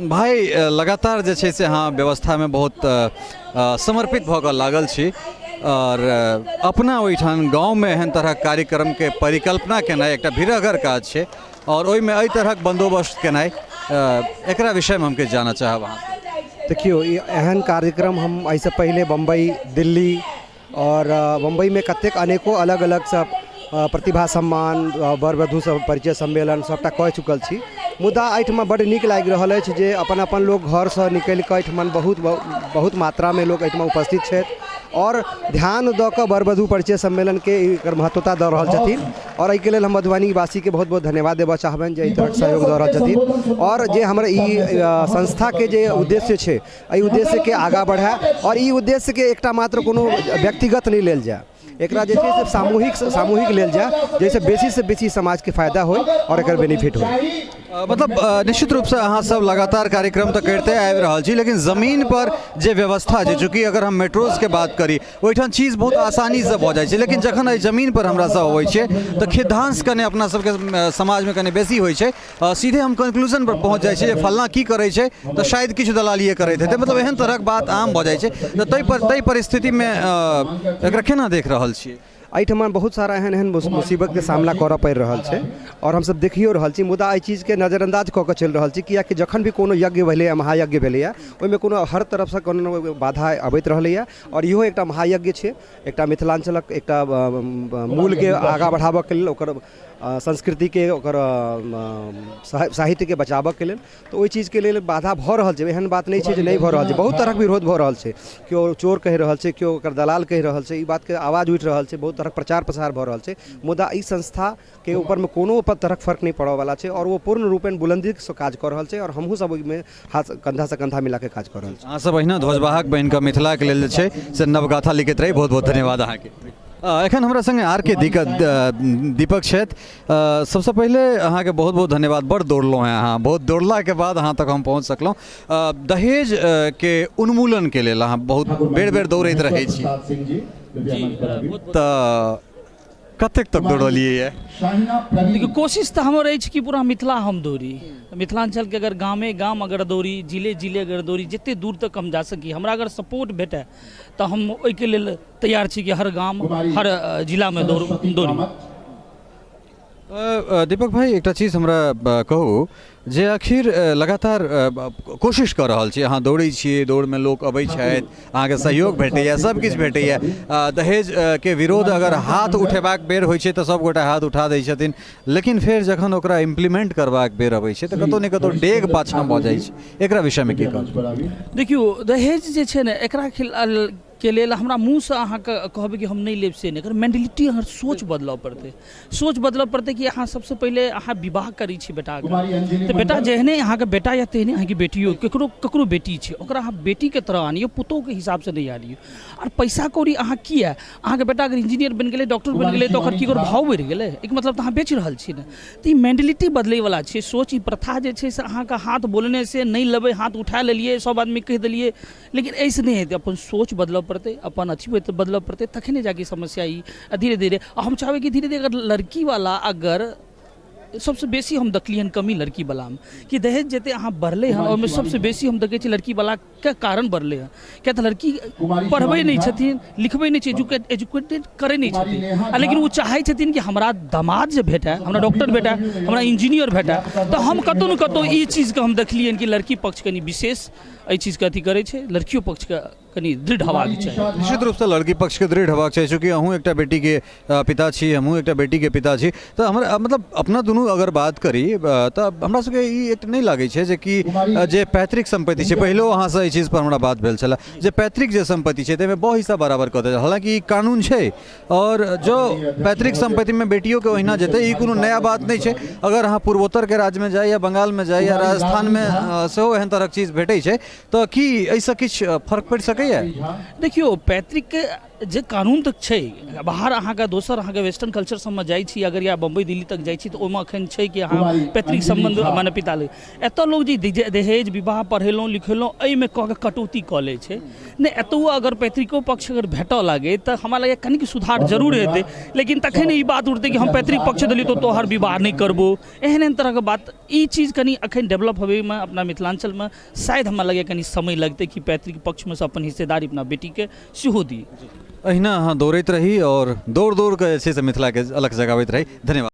भाइ, लगातार जे छै से अहाँ व्यवस्थामे बहुत समर्पित भऽ कऽ लागल छी आओर अपना ओहिठाम गाँवमे एहन तरहक कार्यक्रमके परिकल्पना केनाइ एकटा भिरगर काज छै आओर ओहिमे एहि तरहक बन्दोबस्त केनाइ, एकरा विषयमे हम किछु जानऽ चाहब अहाँसँ। देखियौ, ई एहन कार्यक्रम हम एहिसँ पहिले बम्बई, दिल्ली आओर बम्बईमे कतेक अनेको अलग अलग सब प्रतिभा सम्मान, वर वधू सब परिचय सम्मेलन सबटा कऽ चुकल छी, मुदा एहिठमा बड्ड नीक लागि रहल अछि जे अपन अपन लोक घरसँ निकलि कऽ एहिठमन बहुत बहुत मात्रामे लोक एहिठमा उपस्थित छथि आओर ध्यान दऽ कऽ वर वधू परिचय सम्मेलनके एकर महत्वता दऽ रहल छथिन। आओर एहिके लेल हम मधुबनीवासीके बहुत बहुत धन्यवाद देबऽ चाहबनि जे एहि तरहक सहयोग दऽ रहल छथिन आओर जे हमर ई संस्थाके जे उद्देश्य छै, एहि उद्देश्यके आगाँ बढ़य आओर ई उद्देश्यके एकटा मात्र कोनो व्यक्तिगत नहि लेल जाय, एकरा जे छै से सामूहिक सामूहिक लेल जाय, जाहिसँ बेसीसँ बेसी समाजके फायदा होइ आओर एकर बेनिफिट होइ। मतलब निश्चित रूपसँ अहाँ सब लगातार कार्यक्रम तऽ करिते आबि रहल छी, लेकिन जमीन पर जे व्यवस्था छै, चूँकि अगर हम मेट्रोजके बात करी, ओहिठाम चीज बहुत आसानीसँ भऽ जाइ छै, लेकिन जखन एहि जमीन पर हमरा सब अबै छियै तऽ खिद्धांश कने अपना सबके समाजमे कने बेसी होइ छै। सीधे हम कंक्लूजन पर पहुँच जाइ छियै जे फल्लाँ की करै छै तऽ शायद किछु दलालिए करैत हेतै। मतलब एहन तरहक बात आम भऽ जाइ छै, तऽ ताहि पर ताहि परिस्थितिमे एकरा केना देख रहल छियै? एहिठमा बहुत सारा एहन एहन मुसीबतके सामना करऽ पड़ि रहल छै आओर हमसब देखियो रहल छी, मुदा एहि चीजके नजरअन्दाज कऽ कऽ चलि रहल छी, किएकि जखन भी कोनो यज्ञ भेलैए, महायज्ञ भेलैए, ओहिमे कोनो हर तरफसँ कोनो ने कोनो बाधा अबैत रहलैए। आओर इहो एकटा महायज्ञ छै, एकटा मिथिलाञ्चलक एकटा मूलके आगाँ बढ़ाबऽके लेल, ओकर संस्कृतिके, ओकर साहित्यके बचाबऽके लेल। तऽ ओहि चीजके लेल बाधा भऽ रहल छै। एहन बात नहि छै जे नहि भऽ रहल छै। बहुत तरहक विरोध भऽ रहल छै। केओ चोर कहि रहल छै, केओ ओकर दलाल कहि रहल छै, ई बातके आवाज उठि रहल छै, बहुत तरहक प्रचार प्रसार भऽ रहल छै, मुदा ई संस्थाके ऊपरमे कोनो तरहक फर्क नहि पड़ऽवला छै आओर ओ पूर्ण रूपेण बुलन्दीसँ काज कऽ रहल छै आओर हमहूँ सब ओहिमे हाथ कन्धासँ कन्धा मिलाके काज कऽ रहल छी। अहाँ सब अहिना ध्वजवाहक बनि कऽ मिथिलाके लेल जे छै से नवगाथा लिखैत रही। बहुत बहुत धन्यवाद अहाँके। एखन हमरा सङ्गे आर के दीपक छथि। सबसँ पहिले अहाँके बहुत बहुत धन्यवाद। बड़ दौड़लहुँ हेँ अहाँ, बहुत दौड़लाके बाद अहाँ तक हम पहुँच सकलहुँ। दहेजके उन्मूलनके लेल अहाँ बहुत बेर बेर दौड़ैत रहै छी, तऽ कतेक तक दौड़लियै यऽ? देखियौ, कोशिश तऽ हमर अछि कि पूरा मिथिला हम दौड़ी। मिथिलाञ्चलके अगर गामे गाम अगर दौड़ी, जिले जिले अगर दौड़ी, जतेक दूर तक हम जा सकी, हमरा अगर सपोर्ट भेटय तऽ हम ओहिके लेल तैयार छी कि हर गाम, हर जिलामे दौड़ दौड़ी। दीपक भाई, एकटा चीज हमरा कहू जे आखिर लगातार कोशिश कऽ रहल छी अहाँ, दौड़ै छियै, दौड़मे लोक अबै छथि, अहाँके सहयोग भेटैए, सब किछु भेटैए। दहेजके विरोध अगर हाथ उठेबाक बेर होइ छै तऽ सबगोटा हाथ उठा दै छथिन, लेकिन फेर जखन ओकरा इम्प्लीमेंट करबाक बेर अबै छै तऽ कतहु ने कतहु डेग पाछाँ भऽ जाइ छै। एकरा विषयमे की कहब? देखियौ, दहेज जे छै ने, एकरा खिलाफ के लेल हमरा मुँहसँ अहाँके कहबै कि हम नहि लेब से नहि, एकर मेन्टलिटी, अहाँ सोच बदलऽ पड़तै। सोच बदलऽ पड़तै कि अहाँ सबसँ पहिले अहाँ विवाह करै छी बेटाके, तऽ बेटा जेहने अहाँके बेटा यऽ तेहने अहाँके बेटियो, ककरो ककरो बेटी छै, ओकरा अहाँ बेटीके तरह आनियौ, पुतोहुके हिसाबसँ नहि आनियौ। आओर पैसा कौड़ी अहाँ किए, अहाँके बेटा अगर इंजीनियर बनि गेलै, डॉक्टर बनि गेलै, तऽ ओकर की ओकर भाव बढ़ि गेलै? एहिके मतलब तऽ अहाँ बेच रहल छी ने। तऽ ई मेन्टलिटी बदलैवला छै, सोच। ई प्रथा जे छै से अहाँके हाथ बोलने से नहि लेबै, हाथ उठा लेलियै, सब आदमी कहि देलियै, लेकिन एहिसँ नहि हेतै। अपन सोच बदलऽ पड़तै, अपन अथी बदलऽ पड़तै, तखने जाके समस्या ई धीरे धीरे। हम चाहबै कि धीरे धीरे अगर लड़कीवला अगर सबसँ बेसी हम देखलियै हन कमी लड़कीवलामे कि दहेज जते अहाँ बढ़लै हन, ओहिमे सबसँ बेसी हम देखै छियै लड़कीवलाके कारण बढ़लै हन, किएक तऽ लड़की पढ़बै नहि छथिन, लिखबै नहि छै, एजुकेटेड करै नहि छथिन, आ लेकिन ओ चाहै छथिन कि हमरा दामाद जे भेटए, हमरा डॉक्टर भेटए, हमरा इंजीनियर भेटए। तऽ हम कतहु ने कतहु ई चीजके हम देखलियनि कि लड़की पक्ष कनि विशेष एहि चीजके अथी करै छै। लड़कियो पक्षके कनि दृढ़ हेबाक चाही। निश्चित रूपसँ लड़की पक्षके दृढ़ हेबाक चाही, चूँकि अहूँ एकटा बेटीके पिता छी, हमहूँ एकटा बेटीके पिता छी, तऽ हमर मतलब अपना दुनू अगर बात करी तऽ हमरा सबके ई एक नहि लागै छै जे कि जे पैतृक सम्पत्ति छै, पहिलो अहाँसँ एहि चीजपर हमरा बात भेल छलए जे पैतृक जे सम्पत्ति छै ताहिमे बहु हिस्सा बराबर कऽ देल। हालाँकि ई कानून छै आओर जो पैतृक सम्पत्तिमे बेटियोके ओहिना जेतै, ई कोनो नया बात नहि छै। अगर अहाँ पूर्वोत्तरके राज्यमे जाइ या बंगालमे जाइ या राजस्थानमे सेहो एहन तरहक चीज भेटै छै, तऽ की एहिसँ किछु फर्क पड़ि सकैए? देखियौ, पैतृक जे कानून तऽ छै बाहर, अहाँके दोसर अहाँके वेस्टर्न कल्चर सबमे जाइ छी अगर, या बम्बई दिल्ली तक जाइ छी, तऽ ओहिमे एखन छै कि अहाँ पैतृक सम्बन्ध माने पिता लग। एतऽ लोक जे दहेज विवाह, पढ़ेलहुँ लिखेलहुँ, एहिमे कऽ कऽ कटौती कऽ लै छै। नहि, एतहु अगर पैतृको पक्ष अगर भेटऽ लागै तऽ हमरा लगैए कनिक सुधार जरूर हेतै। लेकिन तखन ई बात उठतै कि हम पैतृक पक्ष देलियै तऽ तोहर विवाह नहि करबो, एहन एहन तरहके बात। ई चीज कनि एखन डेवलप होबैमे अपना मिथिलाञ्चलमे शायद हमरा लगैए कनि समय लगतै कि पैतृक पक्षमे सँ अपन हिस्सेदारी अपना बेटीके सेहो दी। अहिना अहाँ दौड़ैत रही आओर दौड़ दौड़ कऽ जे छै से मिथिलाके अलग जगाबैत रही। धन्यवाद।